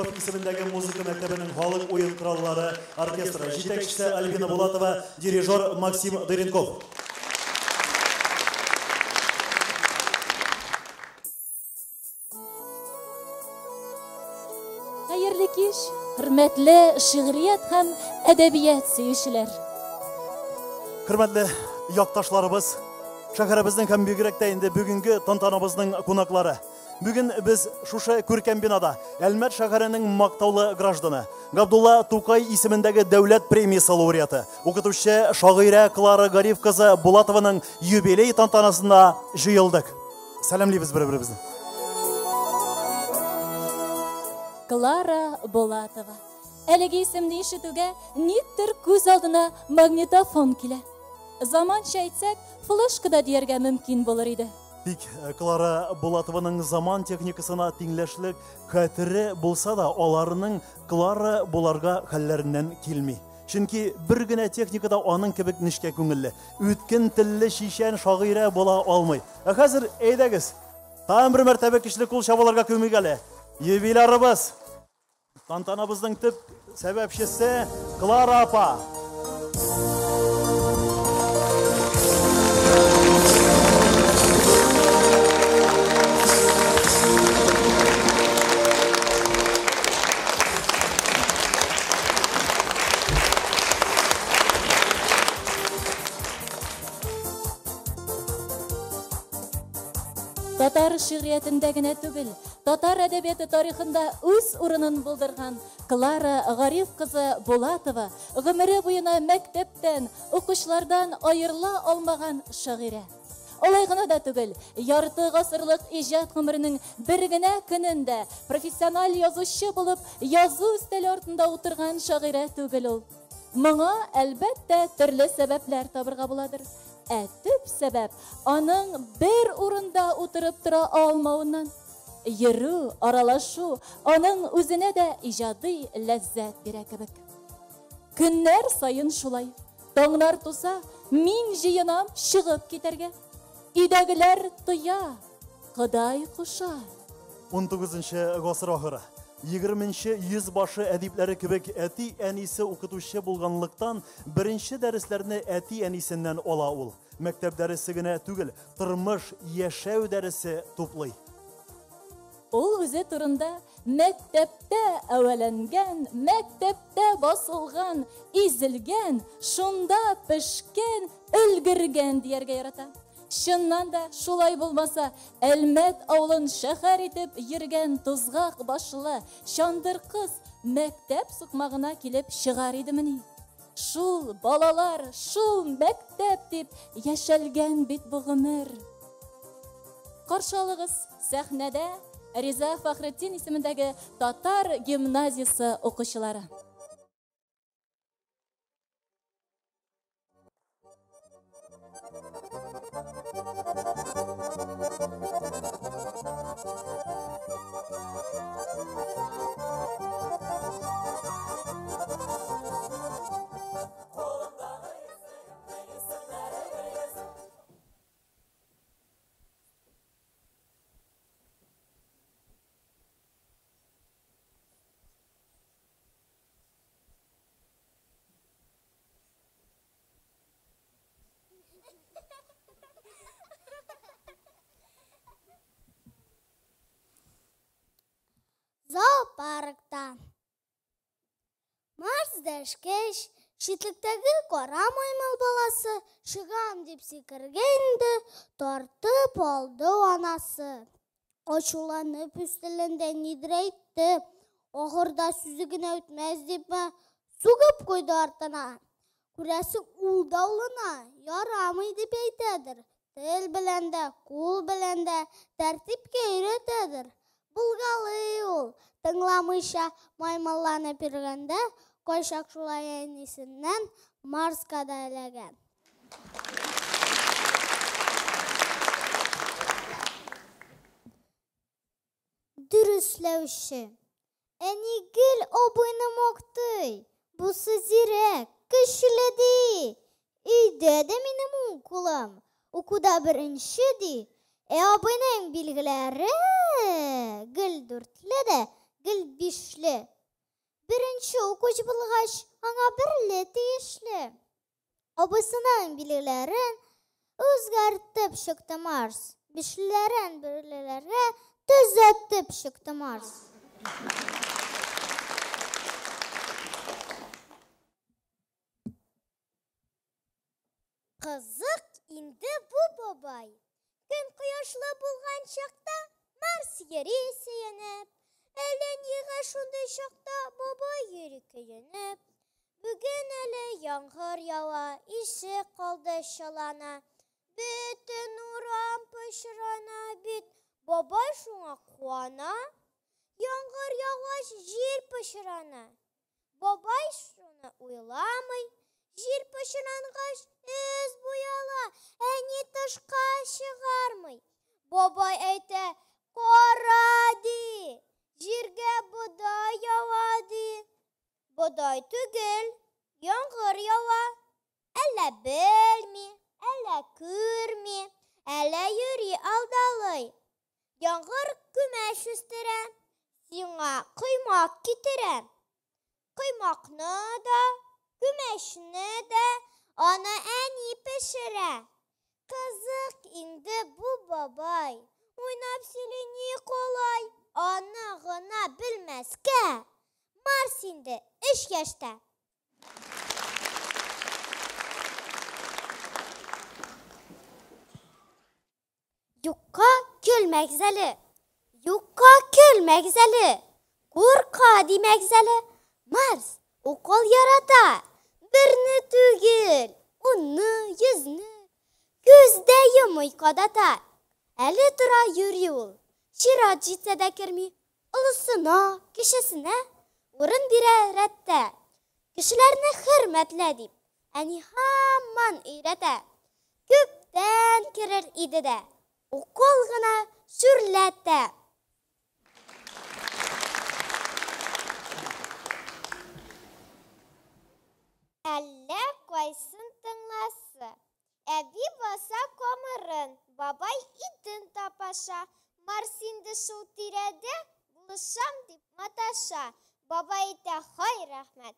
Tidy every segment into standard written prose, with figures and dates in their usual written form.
Якупов исемендәге музыка мәктәбенең халык уен кораллары оркестры. Җитәкчесе Альбина Булатова, дирижер Максим Дыренков. Хәерле кич, хөрмәтле шигърият һәм әдәбият сөючеләр. Хөрмәтле якташларыбыз, шәһәребезнең һәм бигрәк тә инде бүгенге тантанабызның кунаклары. Бүген без шушы күркәм бинада Әлмәт шәһәренең мактаулы гражданы, Габдулла Тукай исемендәге дәүләт премиясе лауреаты, укытучы шагыйрә Клара Гариф кызы Булатованың юбилей тантанасында җыелдык. Сәламлибез бер-беребезне. Клара Булатова. Әлеге исемне ишетүгә никтер күз алдына магнитофон килә. Заманча әйтсәк, флешка да дияргә мөмкин булыр иде. Тик Клара Булатованың заман техникасына тиңләшлек хәтере булса да, аларның Клара буларга хәлләреннән килми. Чөнки бер генә техника да аның кебек нечкә күңелле, үткен телле чичән шагыйрә була алмый. Ә хәзер әйдәгез, тагын бер мәртәбә көчле кул чабуларга күмик әле. Юбилярыбыз, тантанабызның төп сәбәпчесе Клара апа. Татар шигъриятендә генә түгел, татар әдәбияты тарихында үз урынын булдырган Клара Гариф кызы Булатова гомере буена мәктәптән, укучылардан аерыла алмаган шагыйрә. Алай гына да түгел, ярты гасырлык иҗат гомеренең бер генә көнен дә профессиональ язучы булып язу өстәле артында утырган шагыйрә түгел ул. Моңа, әлбәттә, төрле сәбәпләр табырга буладыр. Ә төп сәбәп аның бер урында утырып тора алмавыннан. Йөрү, аралашу аның үзенә дә иҗади ләззәт бирә кебек. Көннәр саен шулай. Таңнар туса, мин җыенам чыгып китәргә. Өйдәгеләр тыя, Ходай куша. 19 гасыр ахыры. 20 йөз башы әдипләре кебек әти-әнисе укытучы булганлыктан беренче дәресләрне әти-әнисеннән ала ул. Мәктәп дәресе генә түгел, тормыш, яшәү дәресе туплый. Ул үзе турында мәктәптә әвәләнгән, мәктәптә басылган, изелгән, шунда пешкән, өлгергән дияргә ярата. Чыннан да шулай булмаса, Әлмәт авылын шәһәр итеп йөргән тузгак башлы чандыр кыз мәктәп сукмагына килеп чыгар идемени? Шул балалар, шул мәктәп дип яшәлгән бит бу гомер. Каршы алыгыз, сәхнәдә Риза Фахретдин исемендәге татар гимназиясе укучылары. Зоопаркта. Марс дәшкәч, читлектәге кара маймыл баласы чыгам дип сикергән дә, тартып алды анасы. Ачуланып өстәлендә нидер әйтте. Ахырда сүзе генә үтмәс дипме, сугып куйды артына. Күрәсең, ул да улына ярамый дип әйтәдер. Тел белән дә, кул белән дә тәртипкә өйрәтәдер. Булгалый ул, тыңламыйча маймылланып йөргәндә, кайчак шулай әнисеннән Марска да эләгә. Дөресләүче. Әни гел абыйны мактый. Бусы зирәк, көчле ди. Өйдә дә минем уң кулым. Укуда беренче ди. Ә абыйның билгеләре гел дүртле дә, гел бишле. Беренче укучы булгач, аңа берле тиешле. Абыйсының билгеләрен үзгәртеп чыкты Марс. Бишлеләрен берлеләргә төзәтеп чыкты Марс. Кызык инде бу бабай. Көн кояшлы булган чакта Марс йөри сөенеп. Әллә нигә шундый чакта бабай йөри көенеп. Бүген әле яңгыр ява, ишек калды чылана. Бөтен урам пычрана бит, бабай шуңа куана. Яңгыр яугач җир пычрана. Бабай шуны уйламый. Җир пычрангач, эз буяла, әни тышка чыгармый. Бабай әйтә, кара ди, җиргә бодай ява ди. Бодай түгел, яңгыр ява. Әллә белми, әллә күрми, әллә йөри алдалый. Яңгыр күмәч үстерә, сиңа коймак китерә. Коймакны да, күмәчне дә аны әни пешерә. Кызык инде бу бабай, уйнап сөйли ни кулай, аны гына белмәскә. Марс инде 3 яшьтә. Юкка көлмәгез әле, юкка көлмәгез әле, курка димәгез әле. Марс укол ярата, берне түгел, унны, йөзне, күз дә йомый кадата. Әле тора йөри ул, чират җитсә дә керми, олысына, кечесенә урын бирә рәттә. Кешеләрне хөрмәтлә дип, әни һаман өйрәтә. Күптән керер иде дә, укол гына шүрләтә. Әллә кайсын тыңласы. Әби баса камырын, бабай итен тапаша. Марс инде шул тирәдә, булышам дип маташа. Бабай әйтә, хай рәхмәт,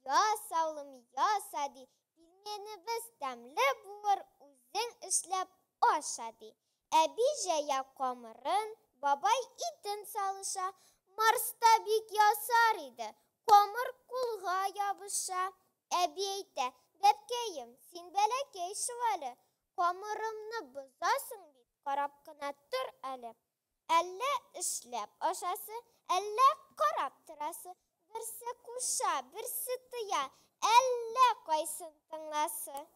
яса улым, яса ди. Пилмәнебез тәмле булыр, үзең эшләп аша ди. Әби җәя камырын, бабай итен салыша. Марс та бик ясар иде, камыр кулга ябыша. Әби әйтә, бәбкәем, син бәләкәй шул әле, камырымны бозасың бит, карап кына тор әле. Әллә эшләп ашасы, әллә карап торасы, берсе куша, берсе тыя, әллә кайсын тыңласы.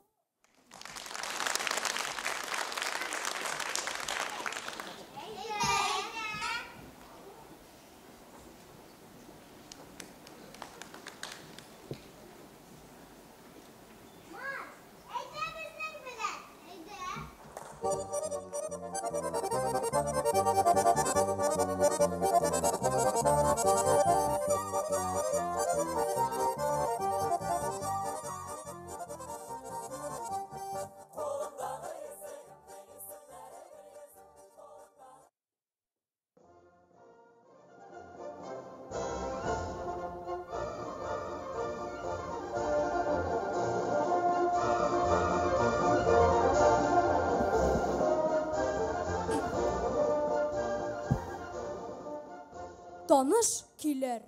Таныш көйләр.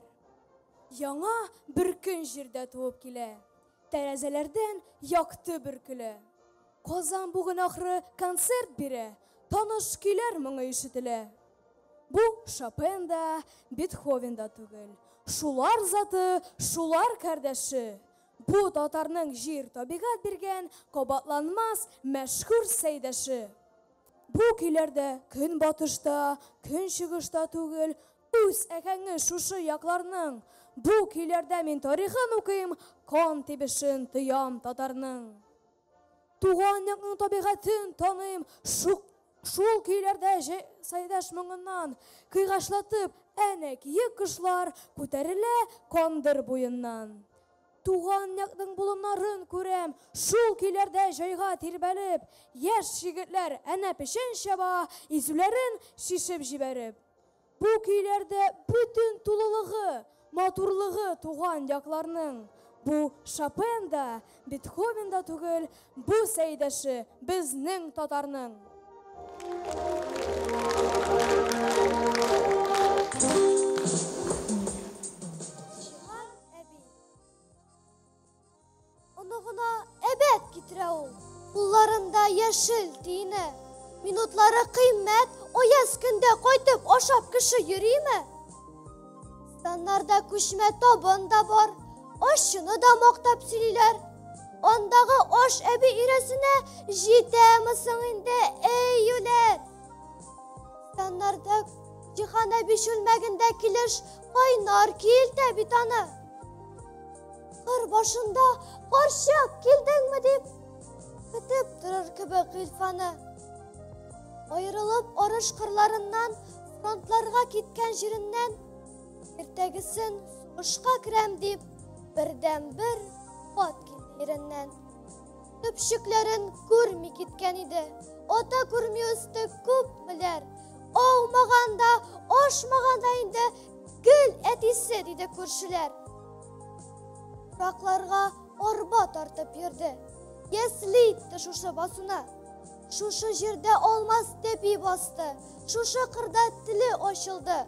Яңа бер көн җирдә туып килә. Тәрәзәләрдән якты бөркелә. Казан бүген ахры концерт бирә. Таныш көйләр моңы ишетелә. Бу Шопен да, Бетховен да түгел. Шулар заты, шулар кардәше. Бу татарның җир табигать биргән кабатланмас мәшһүр сәйдәше. Бу көйләрдә көнбатышта, көнчыгышта түгел, үз әхәңе шушы якларның. Бу көйләрдә мин тарихын укыйм, кан тибешен тоям татарның. Туган якның табигатен таныйм, шул көйләрдә сәйдәш моңыннан кыйгашлатып, әнә киек кошлар күтәрелә кандыр буеннан. Туган якның болыннарын күрәм, шул көйләрдә җайга тирбәлеп, яшь егетләр әнә печән чаба, изүләрен шишеп җибәреп. Бу көйләрдә бөтен тулылыгы, матурлыгы туган якларның. Бу Шопен да, Бетховен да түгел, бу Сәйдәше безнең татарның. Җиһан әби. Оныгына әбәт китерә ул. Кулларында яшел тиене. Минутлары кыйммәт, аяз көндә кайтып ашап кеше йөриме? Станнарда күчмә табын да бар, ашчыны да мактап сөйлиләр. Андагы аш әби өйрәсенә җитәме соң инде, эй юләр? Станнарда Җиһан әби чүлмәгендә килеш кайнар килтә бит аны. Кыр башында карчык килдеңме дип көтеп торыр кебек Гыйльфаны. Аерылып арыш кырларыннан, фронтларга киткән җиреннән иртәгесен сугышка керәм дип бердән-бер хат килде иреннән. Төпчекләрен күрми киткән иде. Ата күрми үсте күпмеләр. Аумаган да, ашмаган да инде гел әтисе, диде күршеләр. Туракларга арба тартып йөрде. Ясли итте шушы басуны. Шушы җирдә алмаз тәпи басты. Шушы кырда теле ачылды.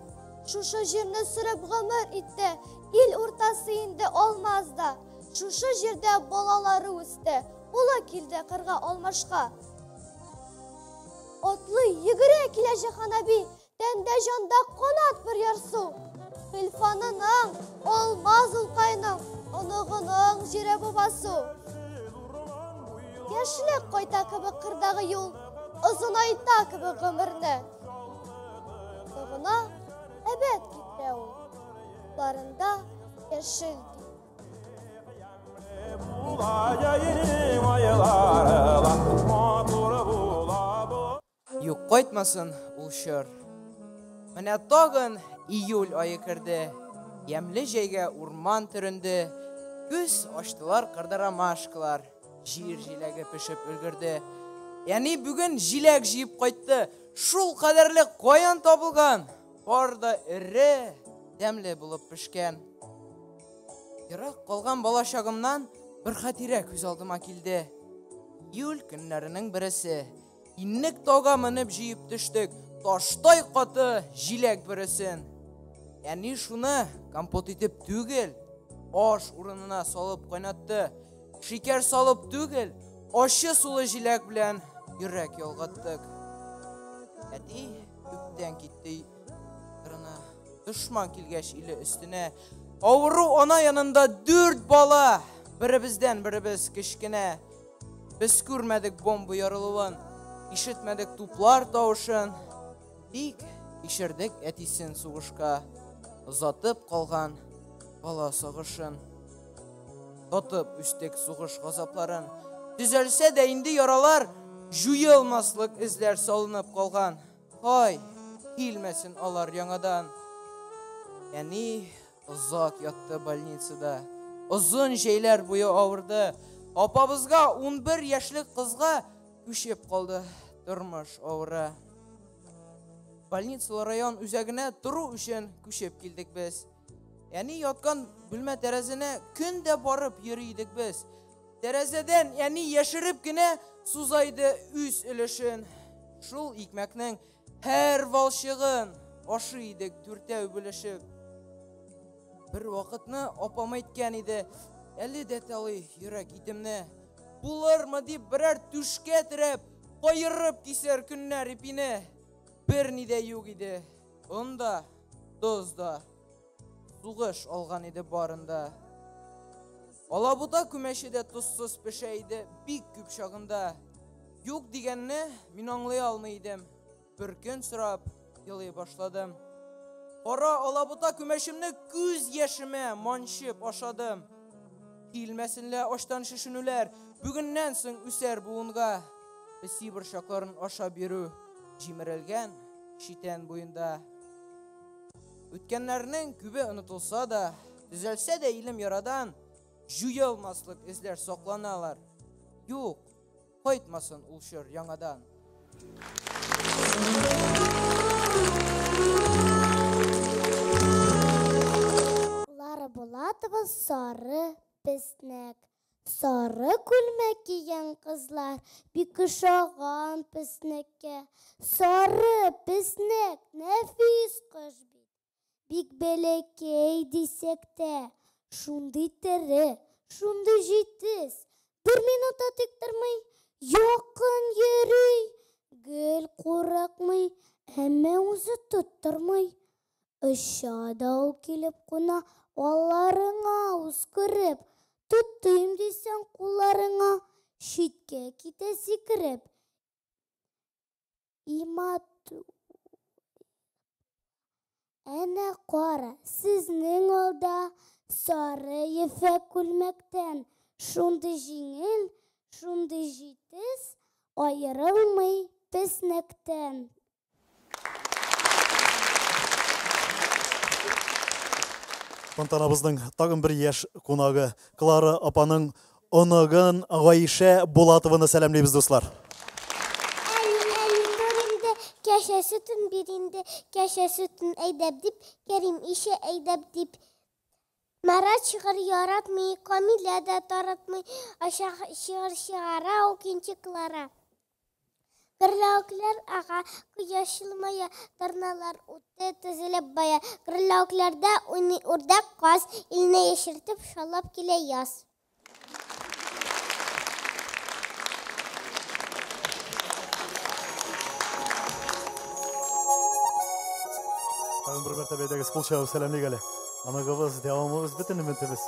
Шушы җирне сөреп гомер итте. Ил уртасы инде алмаз да. Шушы җирдә балалары үсте. Улы килде кырга алмашка. Атлый, йөгерә килә Җиһан әби. Тәндә җанда канат бер ярсу. Гыйльфанының, Алмаз улкайның, оныгының җире бу басу. Яшьлек кайта кебек кырдагы юл, озынайта кебек гомерне. Оныгына әбәт китерә ул. Барында яшел ди. Юк, кайтмасын ул чор. Менә тагын июль ае керде. Ямьле җәйгә урман төренде. Күз ачтылар кырда ромашкалар. Җир җиләге пешеп өлгерде. Әни бүген җиләк җыеп кайтты. Шул кадәрле каян табылган? Бар да эре, тәмле булып пешкән. Ерак калган бала чагымнан бер хатирә күз алдыма килде. Июль көннәренең бересе. Иннек тауга менеп җыеп төштек, таштай каты җиләк бересен. Әни шуны компот итеп түгел, аш урынына салып кайнатты. Шикәр салып түгел, ачы сулы җиләк белән йөрәк ялгаттык. Әти күптән китте кырына. Дошман килгәч иле өстенә. Авыру ана янында дүрт бала, беребездән беребез кечкенә. Без күрмәдек бомба ярылуын, ишетмәдек туплар тавышын. Тик кичердек әтисен сугышка, озатып калган бала сагышын. Татып үстек сугыш газапларын. Төзәлсә дә инде яралар, җуелмаслык эзләр салынып калган. Һай, килмәсен алар яңадан. Әни озак ятты больницада. Озын җәйләр буе авырды. Апабызга 11 яшьлек кызга күчеп калды тормыш авыры. Больницалы район үзәгенә тору өчен күчеп килдек без. Әни яткан бүлмә тәрәзенә көн дә барып йөри идек без. Тәрәзәдән әни яшереп кенә суза иде үз өлешен. Шул икмәкнең һәр валчыгын ашый идек дүртәү бүлешеп. Бер вакытны апам әйткән иде, әле дә талый йөрәк итемне. Булырмы дип берәр түшкә терәп, каерып кисәр көннәр ипине. Берни дә юк иде. Он да, тоз да. Сугыш алган иде барында. Алабута күмәче дә тозсыз пешә иде бик күп чагында. Юк дигәнне мин аңлый алмый идем. Бер көн сорап елый башладым. Кара алабута күмәчемне күз яшемә манчып ашадым. Килмәсен лә ачтан шешенүләр, бүгеннән соң үсәр буынга. Песи борчакларын ашап йөрү җимерелгән читән буенда. Үткәннәрнең күбе онытылса да, төзәлсә дә илем ярадан, җуелмаслык эзләр сакланалар. Юк, кайтмасын ул чор яңадан. Клара Булатова «Сары песнәк». Сары күлмәк кигән кызлар бик ошаган песнәккә. Сары песнәк нәфис кош бит. Бик бәләкәй дисәк тә, шундый тере, шундый җитез. Бер минут та тик тормый, якын йөри. Гел курыкмый, әмма үзе тоттырмый. Оча да ул килеп куна, алларыңа үз күреп. Тотыйм дисәң кулларыңа, читкә китә сикереп. Әнә кара, сезнең алда сары ефәк күлмәктән шундый җиңел, шундый җитез, аерылмый песнәктән. Тантанабызның тагын бер яшь кунагы Клара апаның оныгын Гаишә Булатованы сәламлибез, дуслар. Әни, әни, тор инде, кәшә сөтен бир инде, кәшә сөтен әйдәп дип, Кәрим ише әйдәп дип. Марат шигырь яратмый, Камилә дә таратмый, аша шигырь чыгара ул кенче Клара. Гөрләвекләр ага, кояш елмая, торналар үтте тезелеп бая. Гөрләвекләрдә уйный үрдәк, каз, илне яшертеп, шаулап килә яз. Тагын бер мәртәбә әйдәгез, кул чабып сәламлик әле. Оныгыбыз, дәвамыбыз, бөтен өметебез.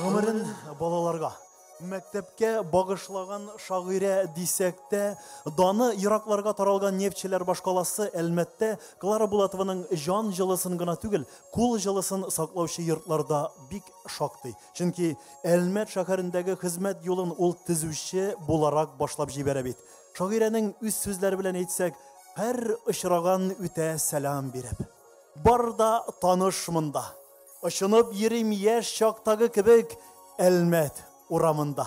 Гомерен балаларга, мәктәпкә багышлаган шагыйрә дисәк тә, даны еракларга таралган нефтьчеләр башкаласы Әлмәттә Клара Булатованың җан җылысын гына түгел, кул җылысын саклаучы йортларда бик шактый. Чөнки Әлмәт шәһәрендәге хезмәт юлын ул төзүче буларак башлап җибәрә бит. Шагыйрәнең үз сүзләре белән әйтсәк, һәр очраган үтә сәлам биреп. Бар да таныш монда. Очынып йөрим яшь чактагы кебек Әлмәт урамында.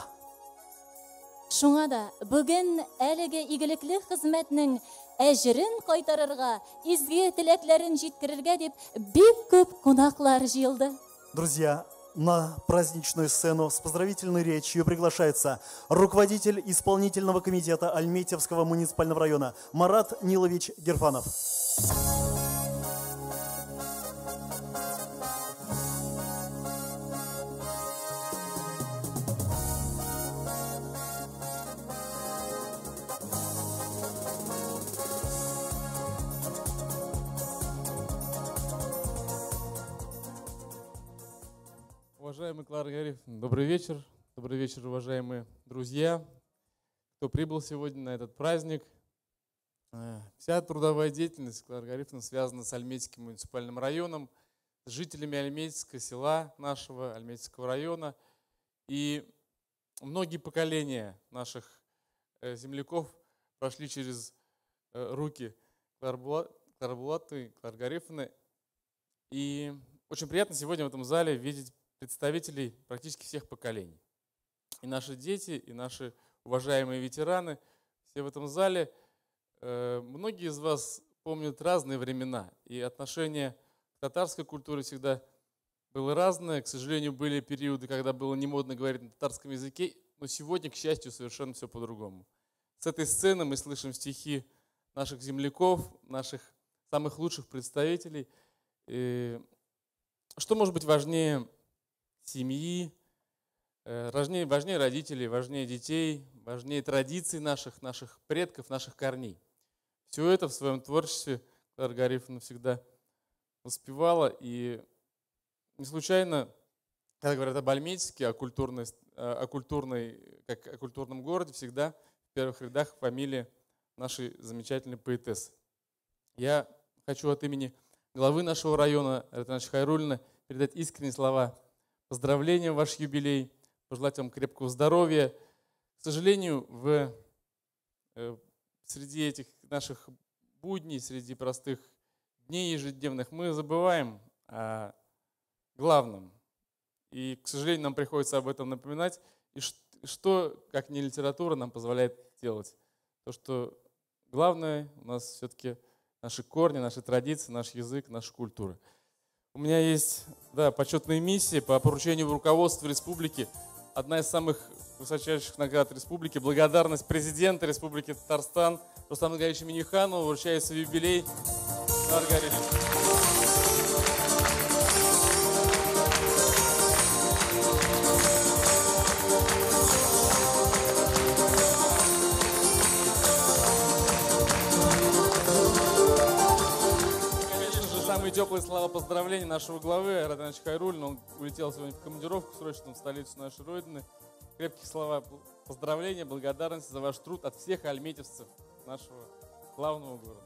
Шуңа да бүген әлеге игелекле хезмәтнең әҗерен кайтарырга, изге теләкләрен җиткерергә дип бик күп кунаклар җыелды. Друзья, на праздничную сцену с поздравительной речью приглашается руководитель исполнительного комитета Альметьевского муниципального района Марат Нилович Герфанов. Уважаемый Клара Гарифовна, добрый вечер. Добрый вечер, уважаемые друзья, кто прибыл сегодня на этот праздник. Вся трудовая деятельность Клары Гарифовны связана с Альметьевским муниципальным районом, с жителями Альметьевского села нашего, Альметьевского района. И многие поколения наших земляков прошли через руки Клары Булатовой, Клары Гарифовны. И очень приятно сегодня в этом зале видеть представителей практически всех поколений. И наши дети, и наши уважаемые ветераны, все в этом зале. Многие из вас помнят разные времена, и отношение к татарской культуре всегда было разное. К сожалению, были периоды, когда было не модно говорить на татарском языке, но сегодня, к счастью, совершенно все по-другому. С этой сцены мы слышим стихи наших земляков, наших самых лучших представителей. И что может быть важнее семьи, важнее родителей, важнее детей, важнее традиций наших, наших предков, наших корней. Все это в своем творчестве Клара Гарифовна всегда успевала. И не случайно, когда говорят об Альметьевске, о культурном городе, всегда в первых рядах фамилия нашей замечательной поэтессы. Я хочу от имени главы нашего района Рата Ивановича Хайруллина передать искренние слова поздравления в ваш юбилей, пожелать вам крепкого здоровья. К сожалению, среди этих наших будней, среди простых дней ежедневных мы забываем о главном. И, к сожалению, нам приходится об этом напоминать. И что, как не литература, нам позволяет делать? То, что главное у нас все-таки наши корни, наши традиции, наш язык, наша культура. У меня есть, да, почетная миссия по поручению руководства республики. Одна из самых высочайших наград республики. Благодарность президента Республики Татарстан Рустаму Нургалиевичу Минниханову. Вручается в юбилей. Клара Гарифовна. Самые теплые слова поздравления нашего главы Айрата Ивановича Хайруллина. Он улетел сегодня в командировку срочно в столицу нашей Родины. Крепких слова поздравления, благодарности за ваш труд от всех альметьевцев нашего главного города.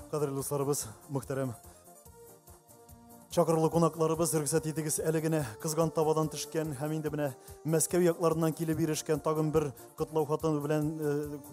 Кадерле дусларыбыз, мөхтәрәм чакырулы кунакларыбыз, рөхсәт итегез, әле генә кызган табадан төшкән һәм инде менә Мәскәү якларыннан килеп ирешкән тагын бер котлау хатын белән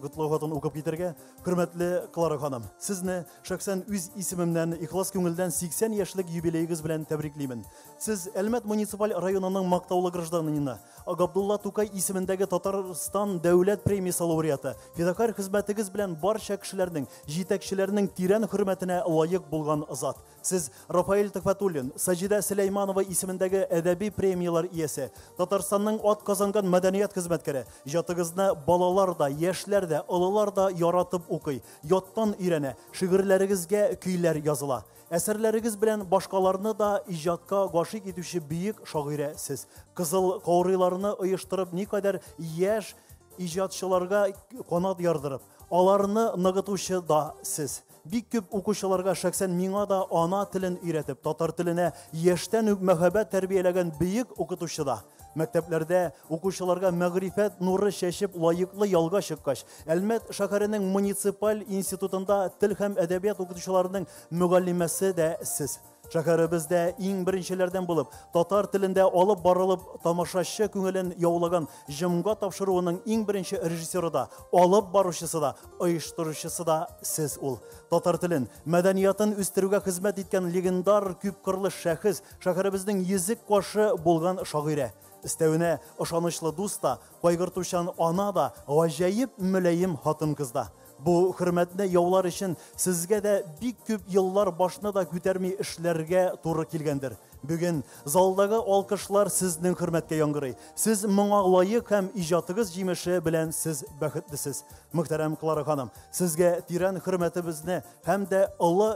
котлау хатын укып китәргә. Хөрмәтле Клара ханым, сезне шәхсән үз исемемнән ихлас күңелдән 80 яшьлек юбилеегез белән тәбриклимен. Сез Әлмәт муниципаль районының мактаулы гражданины, Габдулла Тукай исемендәге Татарстан дәүләт премиясе лауреаты, фидакарь хезмәтегез белән барча кешеләрнең, җитәкчеләрнең тирән хөрмәтенә лаек булган зат. Сез Рафаэль Төхвәтуллин, Саҗидә Сөләйманова исемендәге әдәби премиялар иясе, Татарстанның ат казанган мәдәният хезмәткәре. Иҗатыгызны балалар да, яшьләр дә, олылар да яратып укый, яттан өйрәнә, шигырьләрегезгә көйләр языла. Әсәрләрегез белән башкаларны да иҗатка гашыйк итүче бөек шагыйрә сез. Кызыл каурыйларны оештырып, никадәр яшь иҗатчыларга канат ярдырып, аларны ныгытучы да сез. Бик күп укучыларга, шәхсән миңа да ана телен өйрәтеп, татар теленә яшьтән үк мәхәббәт тәрбияләгән бөек укытучы да. Мәктәпләрдә укучыларга мәгърифәт нуры чәчеп лаеклы ялга чыккач, Әлмәт шәһәренең муниципаль институтында тел һәм әдәбият укытучыларының мөгаллимәсе дә сез. Шәһәребездә иң беренчеләрдән булып, татар телендә алып барылып тамашачы күңелен яулаган Җомга тапшыруының иң беренче режиссеры да, алып баручысы да, оештыручысы да сез ул. Татар телен, мәдәниятын үстерүгә хезмәт иткән легендар күпкырлы шәхес, шәһәребезнең йөзек кашы булган шагыйрә. Өстәвенә ышанычлы дус та, кайгыртучан ана да, гаҗәеп мөлаем хатын-кыз да. Бу хөрмәтне яулар өчен сезгә дә бик күп еллар башны да күтәрми эшләргә туры килгәндер. Бүген залдагы алкышлар сезнең хөрмәткә яңгырый. Сез моңа лаек һәм иҗатыгыз җимеше белән сез бәхетлесез. Мөхтәрәм Клара ханым, сезгә тирән хөрмәтебезне һәм дә олы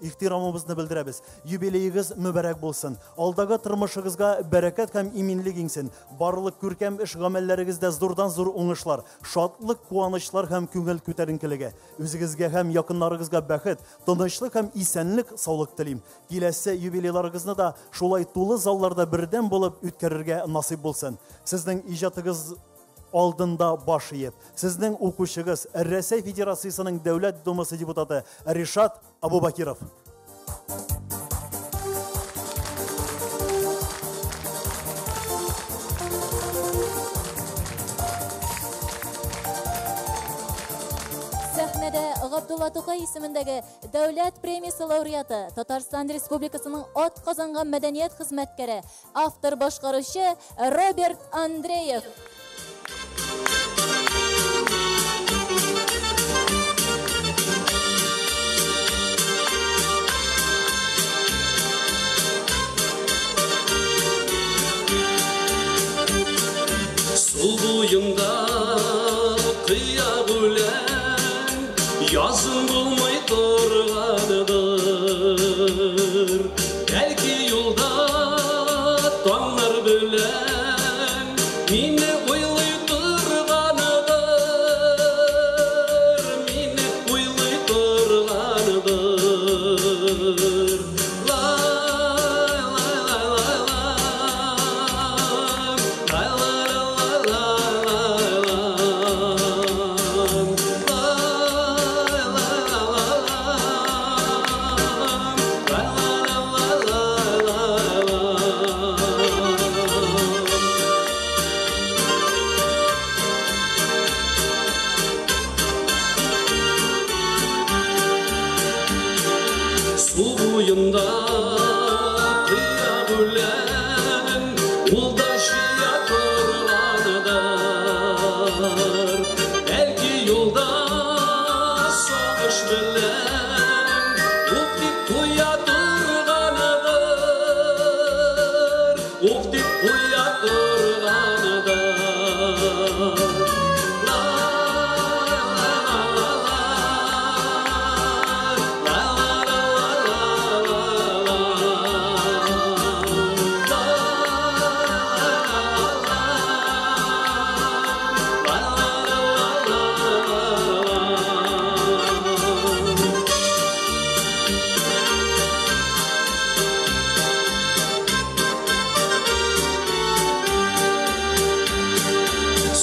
ихтирамыбызны белдерәбез. Юбилеегез мөбарәк булсын. Алдагы тормышыгызга бәрәкәт һәм иминлек иңсен. Барлык күркәм эш гамәлләрегездә зурдан зур уңышлар, шатлык, куанычлар һәм күңел күтәренкелеге. Үзегезгә һәм якыннарыгызга бәхет, тынычлык һәм исәнлек, саулык телим. Киләсе юбилейларыгызны да шулай тулы залларда бердәм булып үткәрергә насыйп булсын. Сезнең иҗатыгыз алдында баш иеп, сезнең укучыгыз Рәсәй Федерациясенең Дәүләт Думасы депутаты Ришат Абубакиров. Сәхнәдә Габдулла Тукай исемендәге Дәүләт премиясе лауреаты, Татарстан Республикасының ат казанган мәдәният хезмәткәре, автор башкаручы Роберт Андреев. Су буенда кыя белән язын булмый торгандыр. Бәлки юлда таңнар белән мине уйлый торгандыр, мине уйлый торгандыр. Су буенда кыя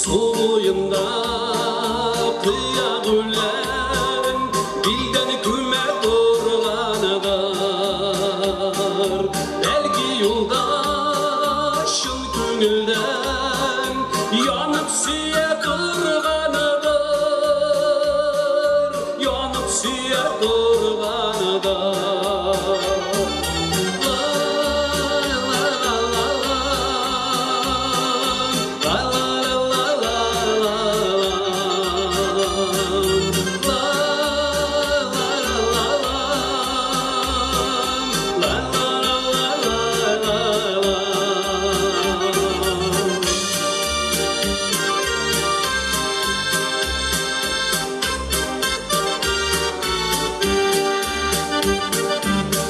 Су буенда кыяк үлән билдән күмә торгандыр. Бәлки юлда чын күңелдән янып сөя торгандыр, янып сөя торгандыр.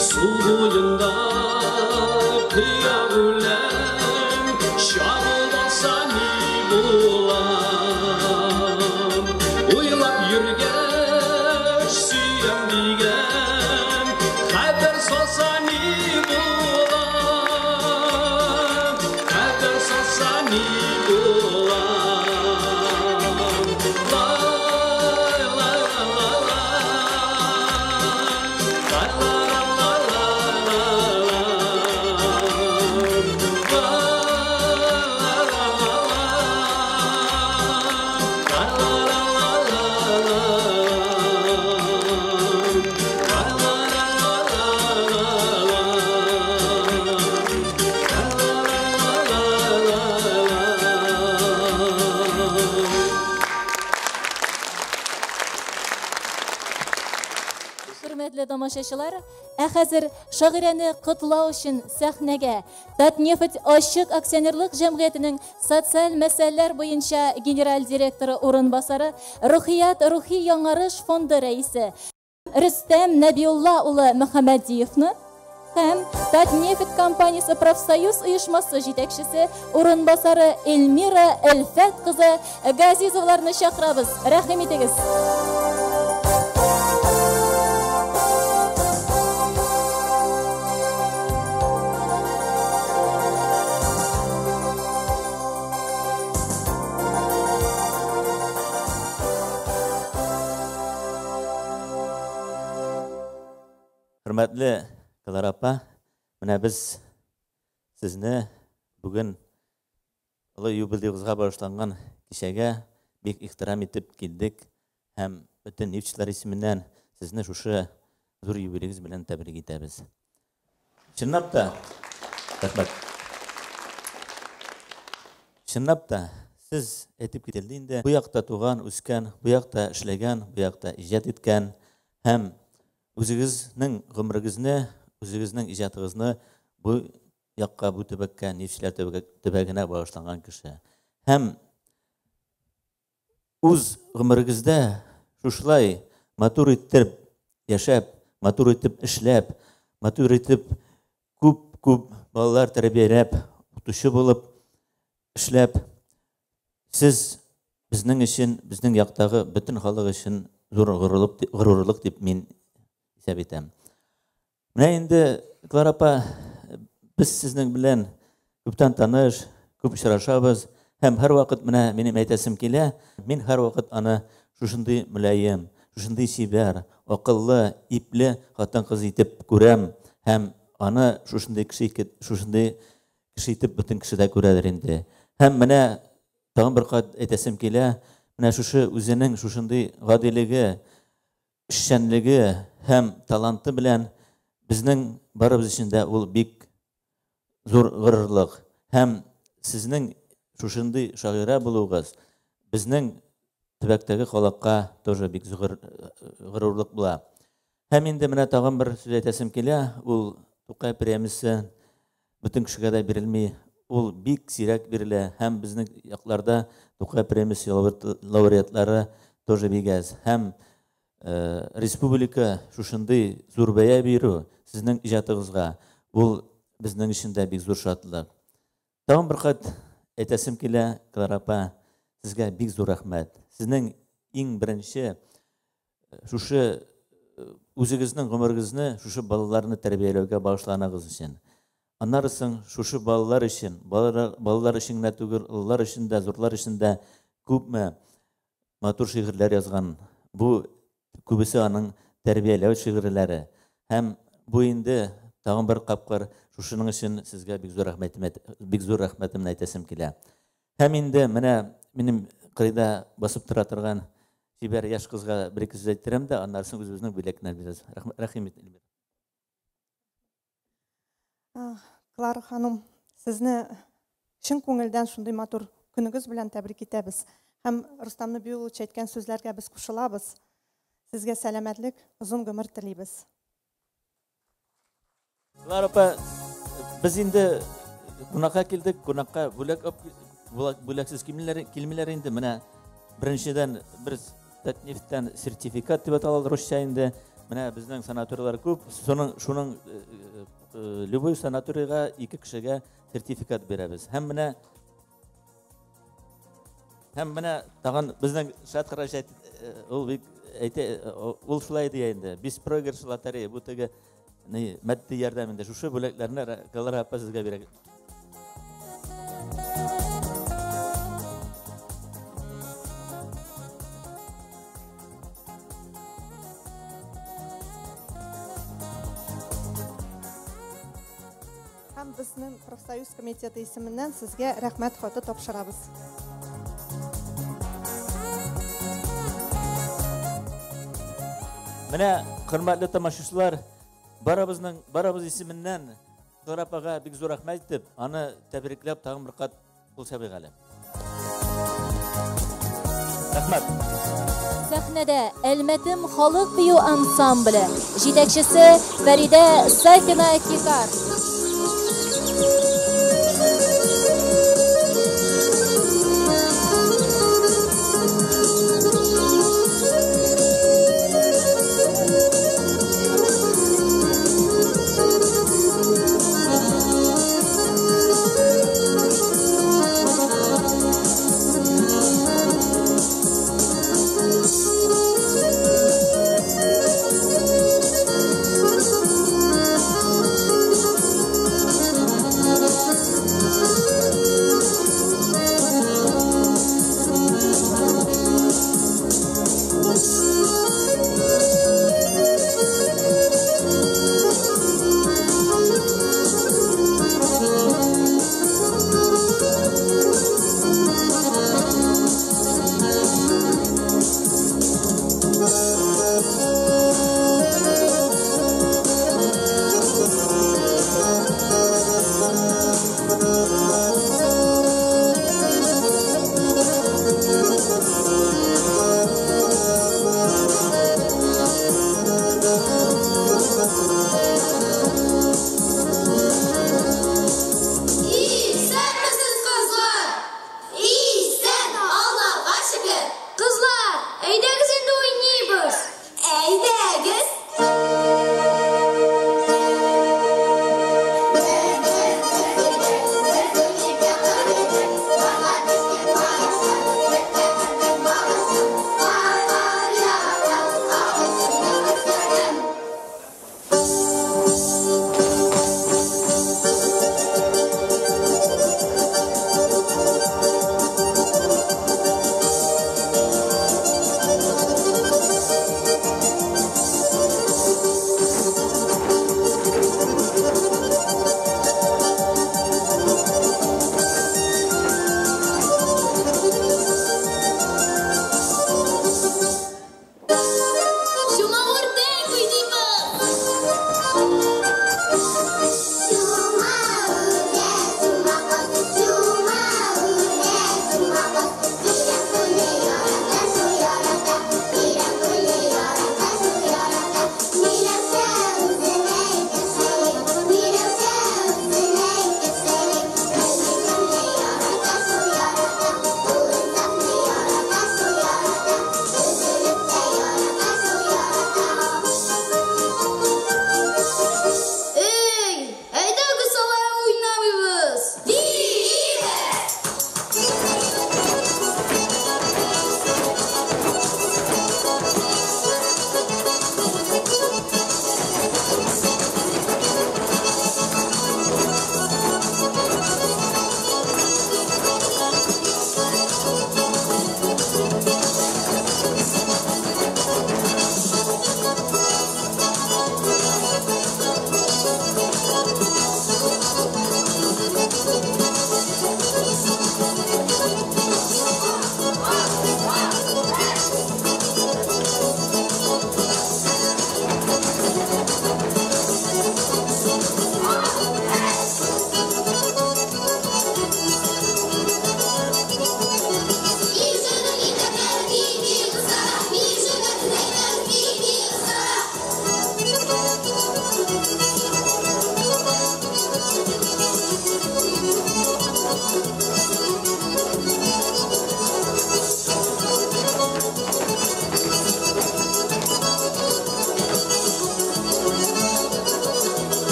Су буенда кыяк үлән чабып алса ни була? Уйлап йөргәч, сөям дигән хәбәр салса ни була? Хәбәр салса ни була? Хөрмәтле тамашачылар, ә хәзер шагыйрәне котлау өчен сәхнәгә Татнефть ачык акционерлык җәмгыятенең социаль мәсьәләләр буенча генераль директоры урынбасары, Рухият рухи яңарыш фонды рәисе Рөстәм Нәбиулла улы Мөхәммәдиевны һәм Татнефть компаниясе профсоюз оешмасы җитәкчесе урынбасары Эльмира Әлфәт кызы Газизовларны чакырабыз. Рәхим итегез. Хөрмәтле Клара апа, менә без сезне бүген олы юбилеегызга багышланган кичәгә бик ихтирам итеп килдек һәм бөтен нефтьчеләр исеменнән сезне шушы зур юбилеегыз белән тәбрик итәбез. Чынлап та, рәхмәт. Чынлап та, сез әйтеп кителде инде, бу якта туган, үскән, бу якта эшләгән, бу якта иҗат иткән һәм үзегезнең гомерегезне, үзегезнең иҗатыгызны бу якка, бу төбәккә, нефтьчеләр төбәгенә багышланган кеше. Һәм үз гомерегездә шушылай матур итеп яшәп, матур итеп эшләп, матур итеп күп-күп балалар тәрбияләп, укытучы булып эшләп, сез безнең өчен, безнең яктагы бөтен халык өчен зур горурлык дип мин исәп итәм. Менә инде, Клара апа, без сезнең белән күптән таныш, күп очрашабыз һәм һәрвакыт менә минем әйтәсем килә, мин һәрвакыт аны шушындый мөлаем, шушындый чибәр, акыллы, ипле хатын-кыз итеп күрәм һәм аны шушындый кеше, шушындый кеше итеп бөтен кеше дә күрәдер инде. Һәм менә тагын бер кат әйтәсем килә, менә шушы үзенең шушындый гадилеге, эшчәнлеге һәм таланты белән безнең барыбыз өчен дә ул бик зур горурлык. Һәм сезнең шушындый шагыйрә булуыгыз безнең төбәктәге халыкка тоже бик зур горурлык була. Һәм инде менә тагын бер сүз әйтәсем килә, ул Тукай премиясе бөтен кешегә дә бирелми, ул бик сирәк бирелә һәм безнең якларда Тукай премиясе лауреатлары тоже бик әз. Һәм республика шушындый зур бәя бирү сезнең иҗатыгызга, ул безнең өчен дә бик зур шатлык. Тагын бер кат әйтәсем килә, Клара апа, сезгә бик зур рәхмәт. Сезнең иң беренче шушы үзегезнең гомерегезне шушы балаларны тәрбияләүгә багышланыгыз өчен. Аннары соң шушы балалар өчен, балалар өчен генә түгел, олылар өчен дә, зурлар өчен дә күпме матур шигырьләр язган. Бу күбесе аның тәрбияләү шигырьләре. Һәм бу инде тагын бер тапкыр шушының өчен сезгә бик зур рәхмәтем, бик зур рәхмәтемне әйтәсем килә. Һәм инде менә минем кырыйда басып тора торган чибәр яшь кызга бер ике сүз әйттерәм дә, аннары соң үзебезнең бүләкне бирәбез. Рәхим ит, Эльмира. Клара ханым, сезне чын күңелдән шундый матур көнегез белән тәбрик итәбез. Һәм Рустам Нәбиуллович әйткән сүзләргә без кушылабыз. Сезгә сәламәтлек, озын гомер телибез. Клара апа, без инде кунакка килдек, кунакка бүләк бүләксез килмиләр, килмиләр инде. Менә беренчедән бер Татнефтьтән сертификат дип атала русча инде. Менә безнең санаторийлар күп. Шуның шуның любой санаторийга ике кешегә сертификат бирәбез. Һәм менә тагын безнең Шат Хораҗ, ул бик әйтә, ул шулай дия инде. Беспроигрыш лотерея, бу теге ни матди ярдәм инде. Шушы бүләкләрне Клара апа сезгә бирә. Һәм безнең профсоюз комитеты исеменнән сезгә рәхмәт хаты тапшырабыз. Менә, хөрмәтле тамашачылар, барыбызның барыбыз исеменнән Клара апага бик зур рәхмәт әйтеп, аны тәбрикләп тагын бер кат кул чабыйк әле. Рәхмәт. Сәхнәдә Әлмәтем халык бию ансамбле, җитәкчесе Фәридә Сафина Кикар.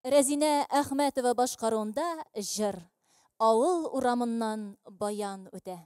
Рәзинә Әхмәтова башкаруында җыр. Авыл урамыннан баян үтә.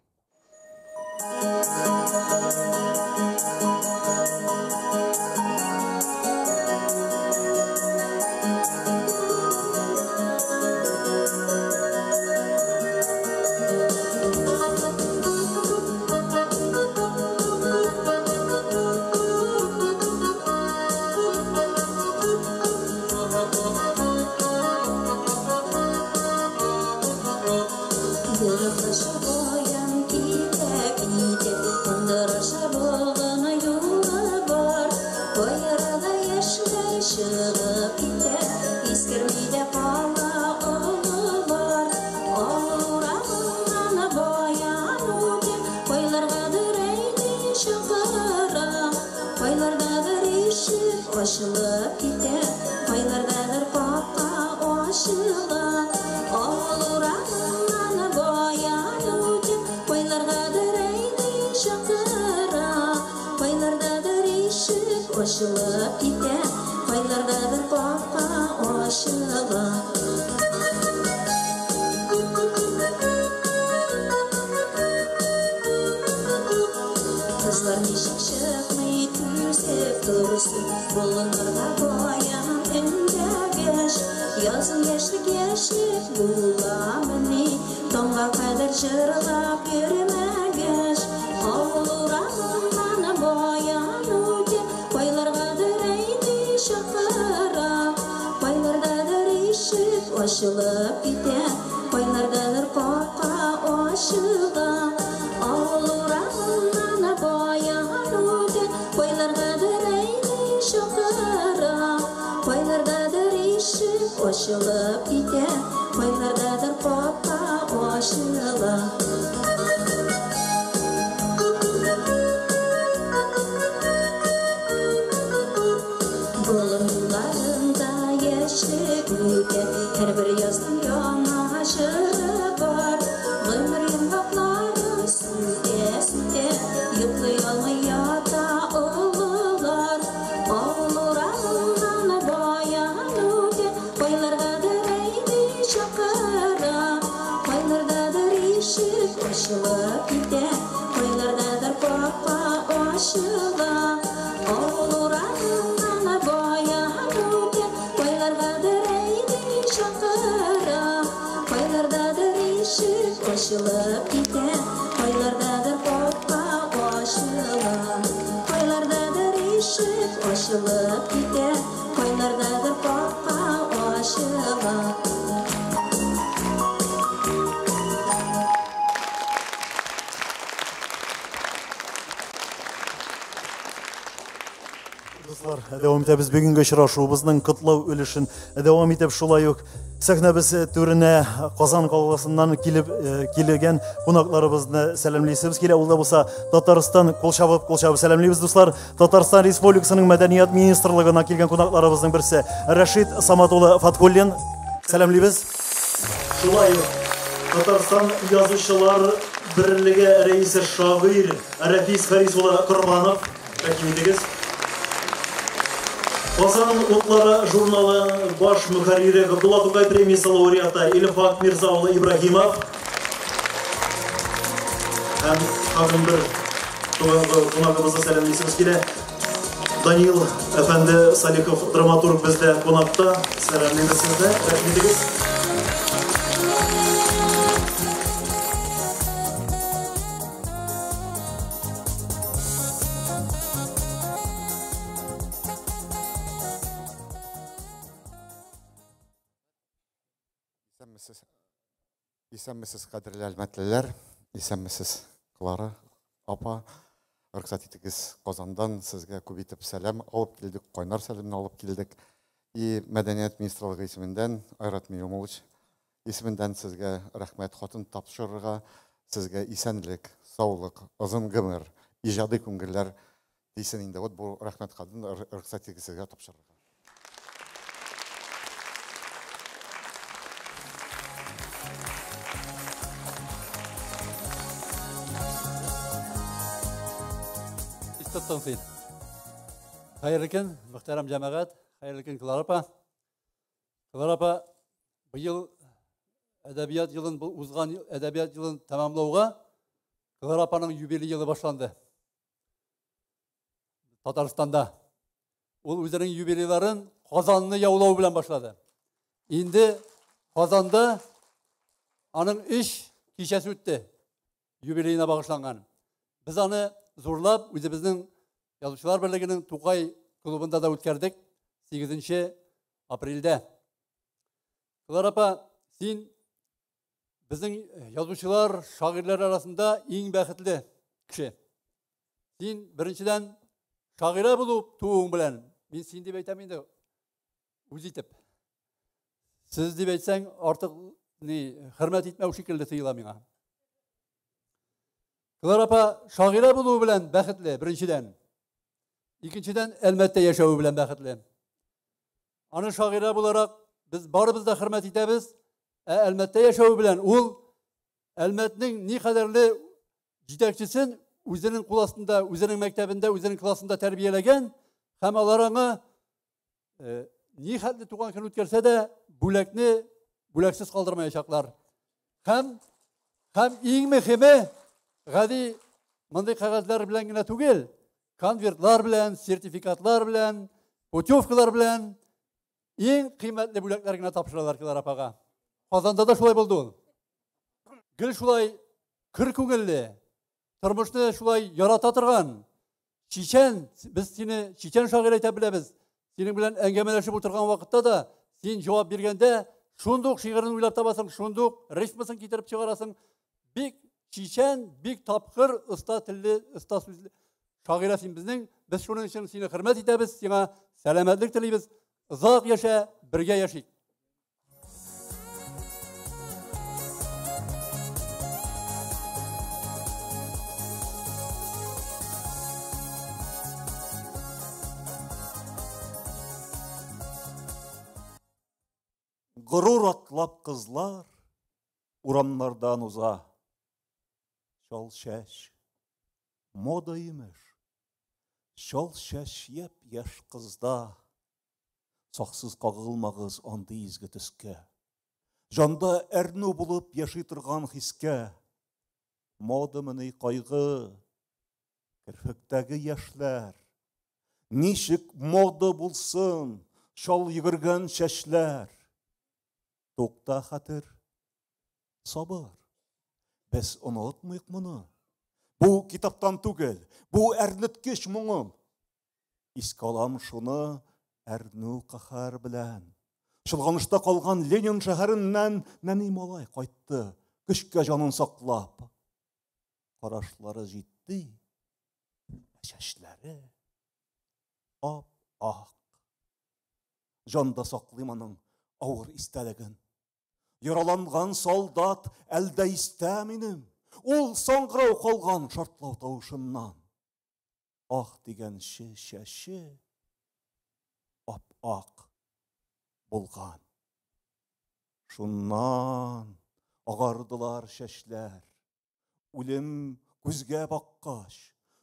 Ачылып китә, кайлардадыр капка ачыла. Авыл урамыннан баян үтә, кайларгадыр әйди чакыра. Кайлардадыр ишек ачылып китә, кайлардадыр капка ачыла. Кызлар ничек чыкмый түзеп торсын, болыннарга баян эндәгәч. Язын яшьлек яшьлек буламыни, таңга кадәр җырлап йөрмәгәч. Авыл урамыннан баян үтә, кайларгадыр әйди чакыра. Кайлардадыр ишек ачылып китә, кайлардадыр капка ачыла. Авыл урамыннан баян үтә, кайлардадыр әйди чакыра. Кайлардадыр ишек ачылып китә, кайлардадыр капка ачыла. Болыннарында яшьлек үтә, һәрбер язның яңа җыры бар. Гомер йомгакларын сүтә-сүтә, йоклый алмый ята олылар. Авыл урамыннан баян үтә, кайларгадыр әйди чакыра. Кайлардадыр ишек ачылып китә, кайлардадыр капка ачыла. Авыл урамыннан баян үтә, кайларгадыр әйди чакыра. Кайлардадыр ишек ачылып китә, кайлардадыр капка ачыла. Кайлардадыр ишек ачылып китә, кайлардадыр капка ачыла. Дуслар, дәвам итәбез бүгенге очрашуыбызның котлау өлешен. Дәвам итеп шулай ук сәхнәбез түренә Казан каласыннан килеп килгән кунакларыбызны сәламлисебез килә. Ул да булса Татарстан, кул чабып, кул чабып сәламлибез, дуслар. Татарстан Республикасының Мәдәният министрлыгына килгән кунакларыбызның берсе Рәшит Самат улы Фатхуллин. Сәламлибез. Шулай ук Татарстан Язучылар берлеге рәисе шагыйрь Рәфис Харис улы Корбанов. Рәхим итегез. Казан утлары журналы баш мөхәррире Габдулла Тукай премиясе лауреаты Илфак Мирза улы Ибраһимов. Һәм тагын бер кунагыбызны сәламлисебез килә. Данил әфәнде Салихов, драматург, бездә кунакта. Сәламлибез сезне. Рәхим итегез. Исәнмесез, кадерле әлмәтлеләр, исәнмесез, Клара апа. Рөхсәт итегез, Казандан сезгә күп итеп сәлам алып килдек, кайнар сәламне алып килдек. И Мәдәният министрлыгы исеменнән, Айрат Миюмович исеменнән сезгә рәхмәт хатын тапшырырга, сезгә исәнлек, саулык, озын гомер, иҗади күңелләр дисен инде. Вот бу рәхмәт хатын рөхсәт итегез сезгә тапшырырга. Тоттың. Хәерле көн, мөхтәрәм җәмәгать, хәерле көн, Клара апа. Клара апа, быел әдәбият елын, бу узган әдәбият елын тәмамлауга Клара апаның юбилей елы башланды. Татарстанда. Ул үзенең юбилейларын Казанны яулау белән башлады. Инде Казанда аның өч кичәсе үтте. Юбилеена багышланган. Без аны зурлап үзебезнең Язучылар берлегенең Тукай клубында да үткәрдек 8 апрельдә. Клара апа, син безнең язучылар, шагыйрьләр арасында иң бәхетле кеше. Син беренчедән шагыйрә булып тууың белән, мин син дип әйтәм инде, үз итеп. Сез дип әйтсәң, артык ни хөрмәт итмәү шикелле тоела миңа. Клара апа шагыйрә булуы белән бәхетле, беренчедән. Икенчедән, Әлмәттә яшәве белән бәхетле. Аны шагыйрә буларак без барыбыз да хөрмәт итәбез, ә Әлмәттә яшәве белән ул Әлмәтнең никадәрле җитәкчесен үзенең кул астында, үзенең мәктәбендә, үзенең классында тәрбияләгән һәм алар аңа ни хәтле туган көн үткәрсә дә, бүләкне бүләксез калдырмаячаклар. Һәм һәм иң мөһиме, гади мондый кәгазьләр белән генә түгел, конвертлар белән, сертификатлар белән, путевкалар белән иң кыйммәтле бүләкләр генә тапшыралар Клара апага. Казанда да шулай булды ул. Гел шулай көр күңелле, тормышны шулай ярата торган, чичән, без сине чичән шагыйрь әйтә беләбез. Синең белән әңгәмәләшеп утырган вакытта да син җавап биргәндә шундук шигырен уйлап табасың, шундук рифмасын китереп чыгарасың. Бик чичән, бик тапкыр, оста телле, оста сүзле шагыйрә син безнең. Без шуның өчен сине хөрмәт итәбез, сиңа сәламәтлек телибез. Озак яшә, бергә яшик. Горур атлап кызлар урамнардан уза. Чал чәч, мода имеш. Чал чәч япь-яшь кызда. Саксыз кагылмагыз андый изге төскә. Җанда әрнү булып яши торган хискә. Модамыни кайгы, керфектәге яшьләр. Ничек мода булсын чал йөгергән чәчләр? Тукта, хәтер, сабыр. Без онытмыйк моны. Бу китаптан түгел, бу әрнеткеч моңым. Искә алам шуны әрнү каһәр белән. Чолганышта калган Ленин шәһәреннән нәни малай кайтты, көчкә җанын саклап. Карашлары җитди, ә чәчләре ап-ак. Җанда саклыйм аның авыр истәлеген. Яраланган солдат әлдә истә минем. Ул саңгырау калган шартлау тавышыннан. Ах дигәнче чәче ап-ак булган. Шуннан агардылар чәчләр. Үлем күзгә баккач,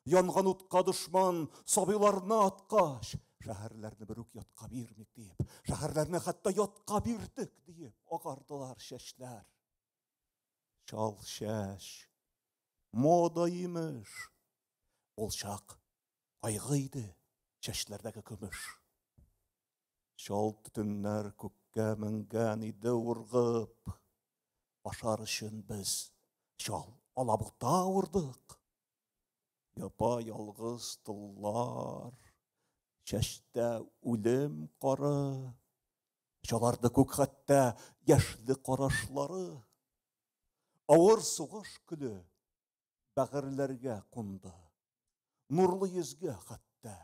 янган утка дошман сабыйларны аткач, шәһәрләрне бер үк ятка бирмик диеп, шәһәрләрне хәтта ятка бирдек диеп агардылар чәчләр. Чал чәч, мода имеш. Ул чак кайгы иде чәчләрдәге көмеш. Чал төтеннәр күккә менгән иде ургып. Ашар өчен без чал алабута урдык. Япа ялгыз толлар, чәчтә үлем кары, чаларды күк хәтта яшьле карашлары. Авыр сугыш көле бәгырьләргә кунды. Нурлы йөзгә хәтта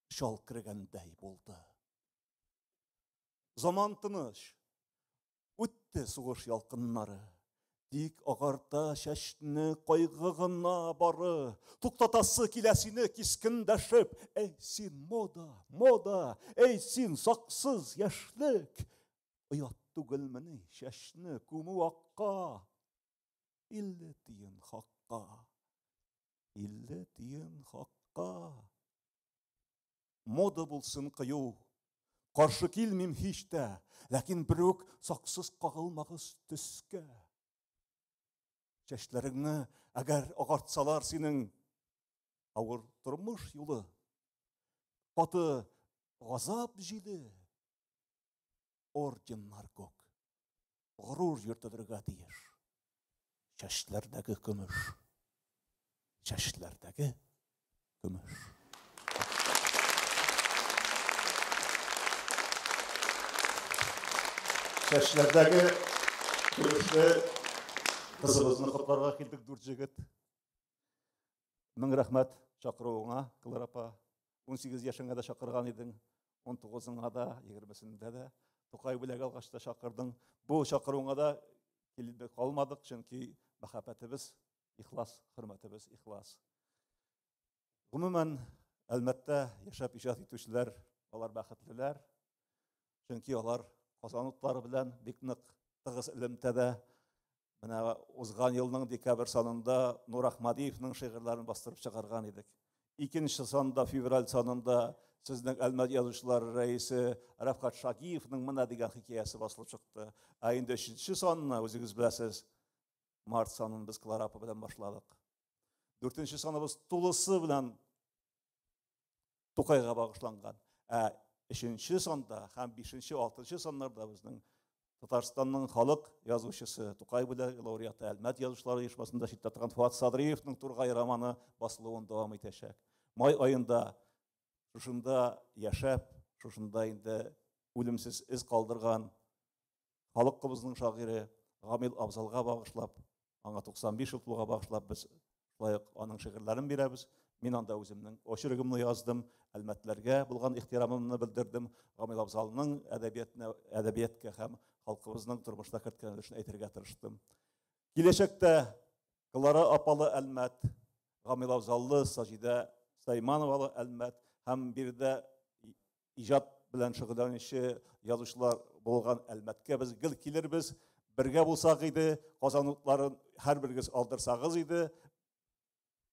чал кергәндәй булды. Заман тыныч, үтте сугыш ялкыннары. Тик агарта чәчне кайгы гына бары. Туктатасы килә сине кискендәшеп. Әй син мода, мода, әй син саксыз яшьлек. Оят түгелмени чәчне күмү акка? 50 тиен хакка. 50 тиен хакка. Мода булсын кыю. Каршы килмим һич тә, ләкин берүк саксыз кагылмагыз төскә. Чәчләреңне әгәр агартсалар синең, авыр тормыш юлы, каты газап җиле, орденнар күк, горур йөртелергә тиеш. Чәчләрдәге көмеш, чәчләрдәге көмеш. Чәчләрдәге көмешле кызыбызны котларга килдек дүрт җегет. Мең рәхмәт чакыруыңа, Клара апа. 18 яшеңә дә чакырган идең, 19-ыңа да, 20-сендә дә. Тукай бүләге алгач та чакырдың. Бу чакыруыңа да килеп калмадык, чөнки мәхәббәтебез ихлас, хөрмәтебез ихлас. Гомумән, Әлмәттә яшәп иҗат итүчеләр, алар бәхетлеләр. Чөнки алар Казан утлары белән бик нык тыгыз элемтәдә. Менә узган елның декабрь санында Нур Ахмадиевның шигырьләрен бастырып чыгарган идек. Икенче санда, февраль санында сезнең Әлмәт язучылары рәисе Рәфкать Шагиевның менә дигән хикәясе басылып чыкты. Ә инде өченче санны, үзегез беләсез, март санын без Клара апа белән башладык. Дүртенче саныбыз тулысы белән Тукайга багышланган. Ә өченче санда һәм бишенче, алтынчы саннарда безнең Татарстанның халык язучысы, Тукай бүләге лауреаты, Әлмәт язучылар оешмасында читтә торган Фуат Садриевның Тургай романы басылуын дәвам итәчәк. Май аенда шушында яшәп, шушында инде үлемсез эз калдырган халыкыбызның шагыйре Гамил Абзалга багышлап, аңа 95 ел тулуга багышлап без шулай ук аның шигырьләрен бирәбез. Мин анда үземнең очеркымны яздым, әлмәтләргә булган ихтирамымны белдердем, Гамил Абзалның әдәбиятына, әдәбиятка һәм халкыбызның тормышына керткән өлешен әйтергә тырыштым. Киләчәктә Клара апалы Әлмәт, Гамил Абзаллы, Саҗидә Саймановалы Әлмәт һәм биредә иҗат белән шөгыльләнүче язучылар булган Әлмәткә без гел килербез. Бергә булсак иде, Казан утларын һәрберегез алдырсагыз иде,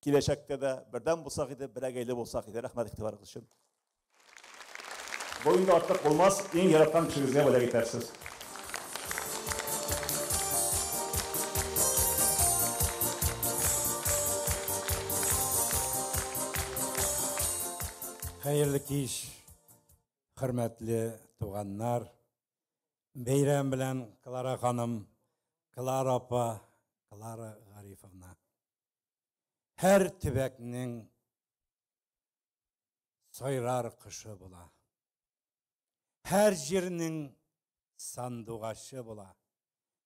киләчәктә дә бердәм булсак иде, берәгәйле булсак иде. Рәхмәт игътибарыгыз өчен. Бу инде артык булмас, иң яраткан кешегезгә бүләк итәрсез. Хәерле кич, хөрмәтле туганнар. Бәйрәм белән Клара ханым, Клара апа, Клара Гарифовна. Һәр төбәкнең сайрар кошы була. Һәр җирнең сандугачы була.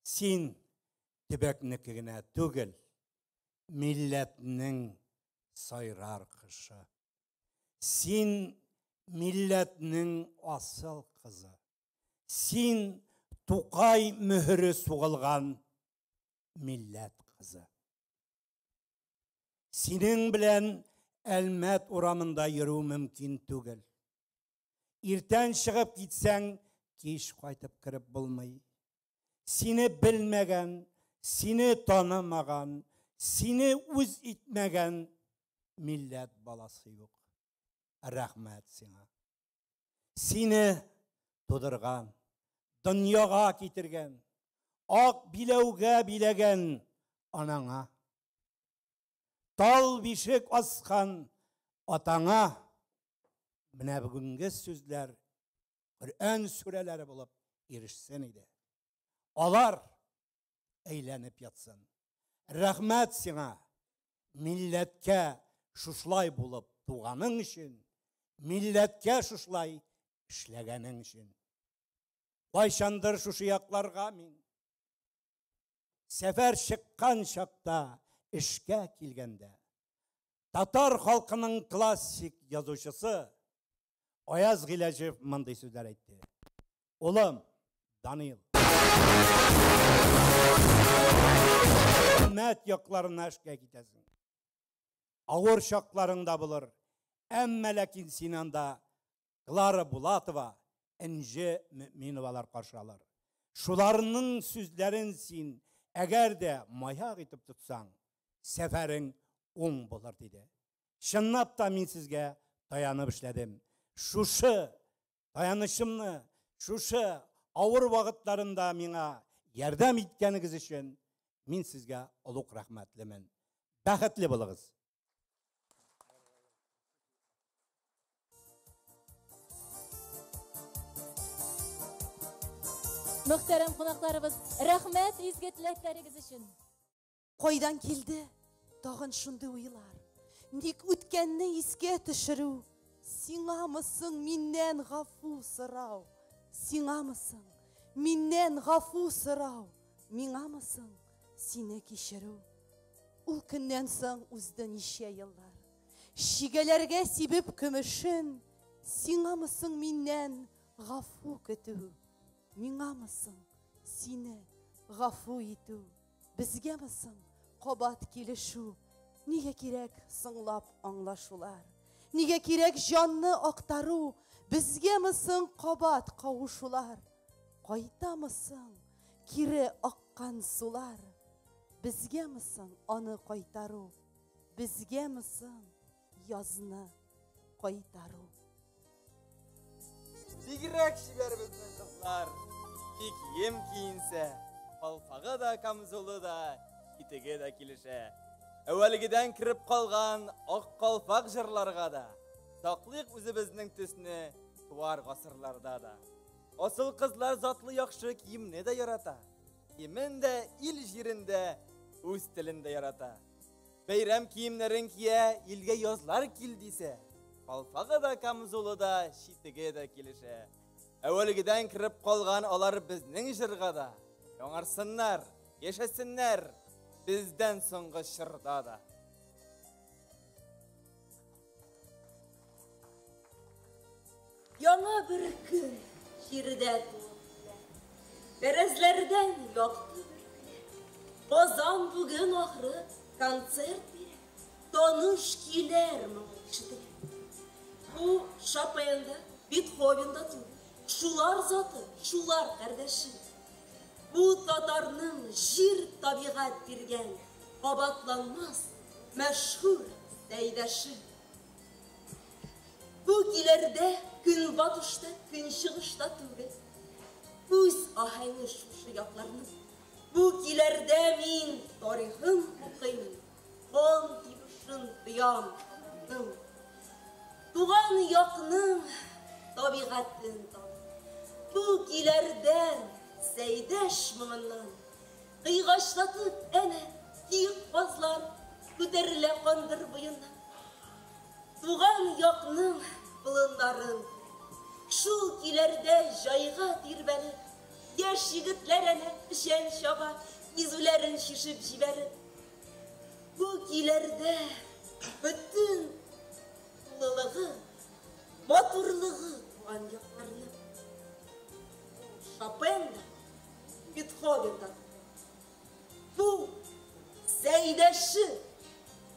Син төбәкнеке генә түгел, милләтнең сайрар кошы. Син милләтнең асыл кызы. Син Тукай мөһере сугылган милләт кызы. Синең белән Әлмәт урамында йөрү мөмкин түгел. Иртән чыгып китсәң, кич кайтып кереп булмый. Сине белмәгән, сине танымаган, сине үз итмәгән милләт баласы юк. Рәхмәт сиңа. Сине тудырган, дөньяга китергән, ак биләүгә биләгән анаңа. Тал бишек аскан атаңа менә бүгенге сүзләр Коръән сүрәләре булып ирешсен иде. Алар әйләнеп ятсын. Рәхмәт сиңа, милләткә шушылай булып туганың өчен, милләткә шушылай эшләгәнең өчен. Кайчандыр шушы якларга мин сәфәр чыккан чакта эшкә килгәндә татар халкының классик язучысы Аяз Гыйләҗев мондый сүзләр әйтте. Улым, Данил. Әлмәт якларына эшкә китәсең. Авыр чакларың да булыр. Әмма ләкин син анда Клара Булатова, Энҗе Мөминовалар каршы алыр. Шуларның сүзләрен син әгәр дә маяк итеп тотсаң, сәфәрең уң булыр, диде. Чынлап та мин сезгә таянып эшләдем. Шушы Таянычымны шушы авыр вакытларымда миңа ярдәм иткәнегез өчен мин сезгә олуг рәхмәтлемен. Бәхетле булыгыз. Мөхтәрәм кунакларыбыз, рәхмәт изге теләкләрегез өчен. Кайдан килде тагын шундый уйлар? Ник үткәнне искә төшерү? Сиңамы соң миннән гафу сорау? Сиңамы соң миннән гафу сорау? Миңамы соң сине кичерү? Ул көннән соң узды ничә еллар. Шигәләргә сибеп көмешен, сиңамы соң миннән гафу көтү? Миңамы соң сине гафу итү? Безгәме соң кабат килешү? Нигә кирәк соңлап аңлашулар? Нигә кирәк җанны актару? Безгәме соң кабат кавышулар? Кайтамы соң кире аккан сулар? Безгәме соң аны кайтару? Безгәме соң язны кайтару? Бигрәк чибәр безнең кызлар. Тик кием киенсә, калфагы да, камзулы да, итеге дә килешә. Әүвәлгедән кереп калган ак калфак җырларга да, саклыйк үзебезнең төсне туар гасырларда да. Асыл кызлар затлы яхшы киемне дә ярата. Киемен дә, ил җирен дә, үз телен дә ярата. Бәйрәм киемнәрен кия, илгә язлар кил дисә, калфагы да, камзулы да, читеге дә килешә. Әүвәлгедән кереп калган алар безнең җырга да. Яңарсыннар, яшәсеннәр бездән соңгы чорда да. Яңа бер көн җирдә туып килә. Тәрәзләрдән якты бөркелә. Казан бүген ахры концерт бирә. Таныш көйләр моңы ишетелә. Бу Шопен да, Бетховен да түгел. Шулар заты, шулар кардәше. Бу татарның җир табигать биргән кабатланмас мәшһүр Сәйдәше. Бу көйләрдә көнбатышта, көнчыгышта түгел. Үз аһәңе шушы якларның. Бу көйләрдә мин тарихын укыйм, кан тибешен тоям. Туган якның табигатен табам. Бу көйләрдән Сәйдәш моңыннан кыйгачлатып әнә киек казлар күтәрелә кандыр буеннан. Туган якның болыннарын шул көйләрдә җайга тирбәлеп, яшь егетләр әнә печән чаба, изүләрен чишеп җибәреп. Бу көйләрдә бөтен тулылыгы, матурлыгы туган якларның. Шопен да, Бетховен да. Бу Сәйдәше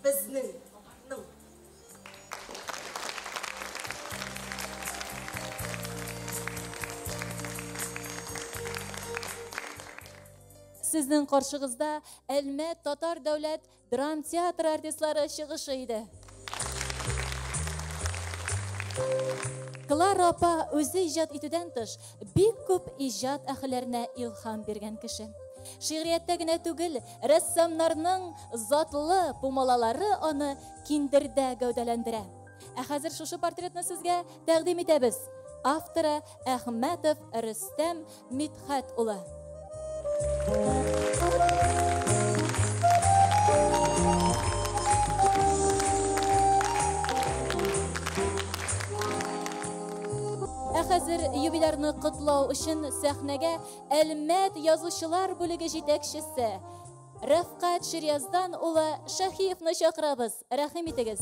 безнең татарның. Сезнең каршыгызда Әлмәт татар дәүләт драм театры артистлары чыгышы иде. Клара апа үзе иҗат итүдән тыш, бик күп иҗат әһелләренә илһам биргән кеше. Шигърияттә генә түгел, рәссамнарның затлы пумалалары аны киндердә гәүдәләндерә. Ә хәзер шушы портретны сезгә тәкъдим итәбез. Авторы Әхмәтов Рөстәм Мидхәт улы. Ә хәзер юбилярны котлау өчен сәхнәгә Әлмәт язучылар бүлеге җитәкчесе Рәфкать Ширяздан улы Шәһиевны чакырабыз. Рәхим итегез.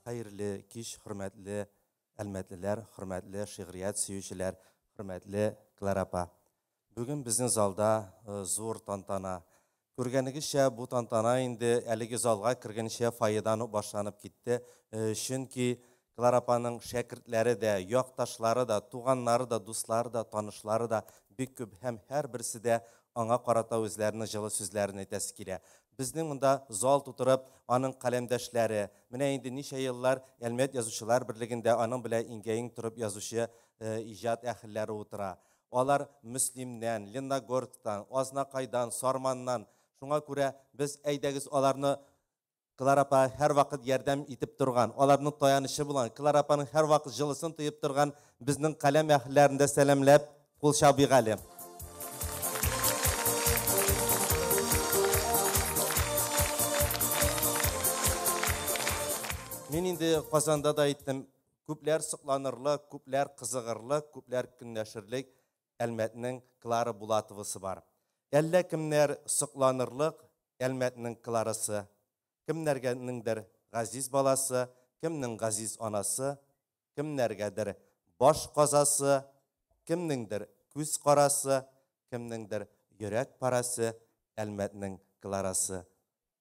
Хәерле кич, хөрмәтле әлмәтлеләр, хөрмәтле шигърият сөючеләр, хөрмәтле Клара апа. Бүген безнең залда зур тантана. Күргәнегезчә, бу тантана инде әлеге залга кергәнчә фойедан ук башланып китте. Чөнки Клара апаның шәкертләре дә, якташлары да, туганнары да, дуслары да, танышлары да бик күп һәм һәрберсе дә аңа карата үзләренең җылы сүзләрен әйтәсе килә. Безнең монда зал тутырып, аның каләмдәшләре, менә инде ничә еллар Әлмәт язучылар берлегендә аның белән иңгә-иң торып язучы иҗат әһелләре утыра. Алар Мөслимнән, Ленногорсктан, Азнакайдан, Сарманнан. Шуңа күрә без әйдәгез аларны Клара апа һәрвакыт ярдәм итеп торган, аларның таянычы булган, Клара апаның һәрвакыт җылысын тоеп торган безнең каләм әһелләрен дә сәламләп, кул чабыйк әле. Мин инде Казанда да әйттем, күпләр сокланырлык, күпләр кызыгырлык, күпләр көнләшерлек Әлмәтнең Клара Булатовасы бар. Әллә кемнәр сокланырлык Әлмәтнең Кларасы, кемнәргәнеңдер газиз баласы, кемнең газиз анасы, кемнәргәдер баш казасы, кемнеңдер күз карасы, кемнеңдер йөрәк парасы, Әлмәтнең Кларасы.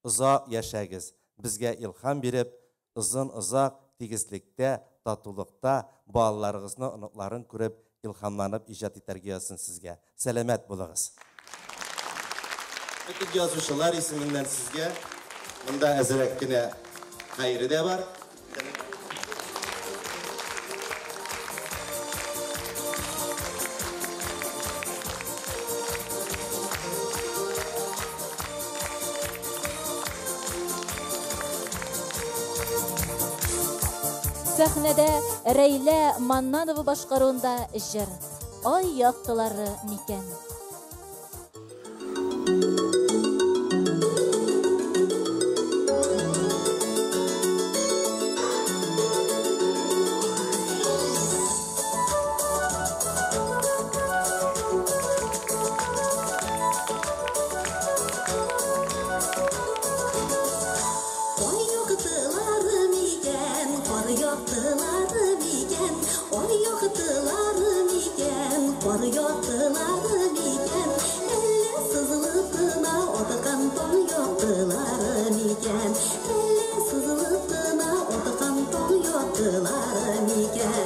Озак яшәгез, безгә илһам биреп, озын-озак тигезлектә, татулыкта балаларыгызны, оныкларын күреп, илһамланып иҗат итәргә язсын сезгә. Сәламәт булыгыз. Бөтен язучылар исеменнән сезгә монда әзрәк кенә хәере дә бар. Сәхнәдә Рәйлә Маннанова башкаруында җыр Ай яктылары микән? Ай яктылары микән, кар яктылары микән, ай яктылары микән, кар яктылары микән, әллә сызылып кына аткан таң яктылары микән, әллә сызылып кына аткан таң яктылары микән.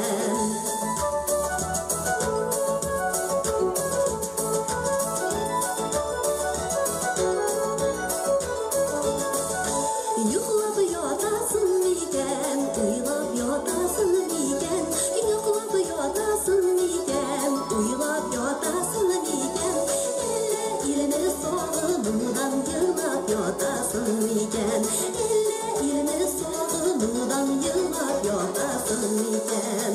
Йоклап ятасың микән, уйлап ятасың микән, йоклап ятасың микән, уйлап ятасың микән, әллә илне сагынудан елап ятасың микән, әллә илне сагынудан елап ятасың микән.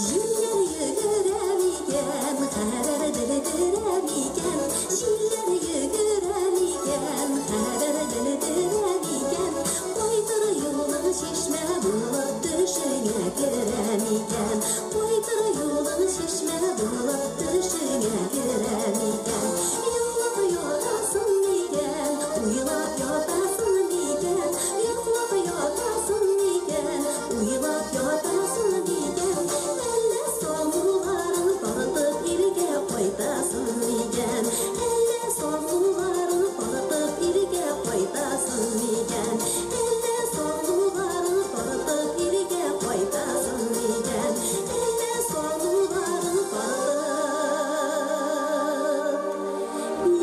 Җилләр йөгерә микән, хәбәр белдерә микән? Җилләр йөгерә микән, хәбәр белдерә микән? Кайтыр юлың чишмә булып төшеңә керә микән? Кайтыр юлың чишмә булып төшеңә керә микән? Йоклап ятасың микән, уйлап ятасың микән? Йоклап ятасың микән, уйлап ятасың микән? Әллә сагынуларың тартып илгә кайтасың микән? Әллә сагынуларың тартып илгә кайтасың микән? Әллә сагынуларың тартып илгә кайтасың микән? Әллә сагынуларың тартып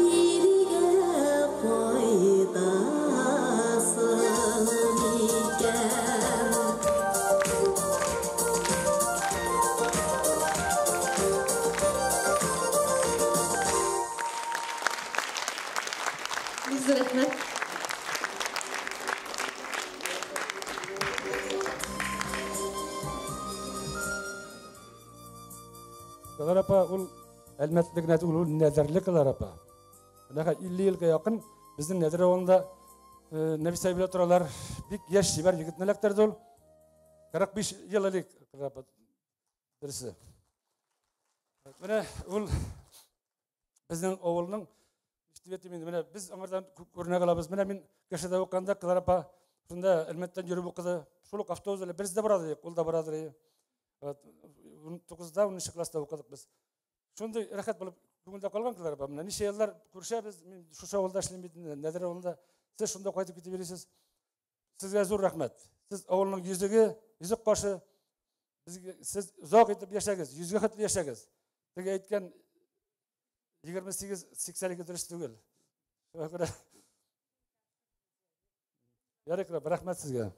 илгә кайтасың микән? Бик зур рәхмәт. Клара апа ул Әлмәтле генә түгел, ул Нәзерле Клара апа. Менә 50 елга якын безнең Нәзер авылында Нәфисә белән торалар. Бик яшь чибәр егетне эләктерде ул. 45 ел элек Клара апа дөресе. Менә ул безнең авылның Дип әйтим инде, менә без аңардан күп үрнәк алабыз. Менә мин Кәшәдә укыганда Клара апа шунда Әлмәттән йөреп укыды. Шул ук автобус белән без дә бара идек, ул да бара иде. Вот, 19-да, 10 класста укыдык без. Шундый рәхәт булып күңелдә калган Клара апа. Менә ничә еллар күрешәбез, мин шушы авылда эшлим бит инде, Нәдер авылында. Сез шунда кайтып китеп йөрисез. Сезгә зур рәхмәт. Сез авылның йөзеге, йөзек кашы. Безгә сез озак итеп яшәгез, йөзгә хәтле яшәгез. Теге әйткән 28 82 дөрес түгел. Шуңа күрә Ярый, рәхмәт сезгә.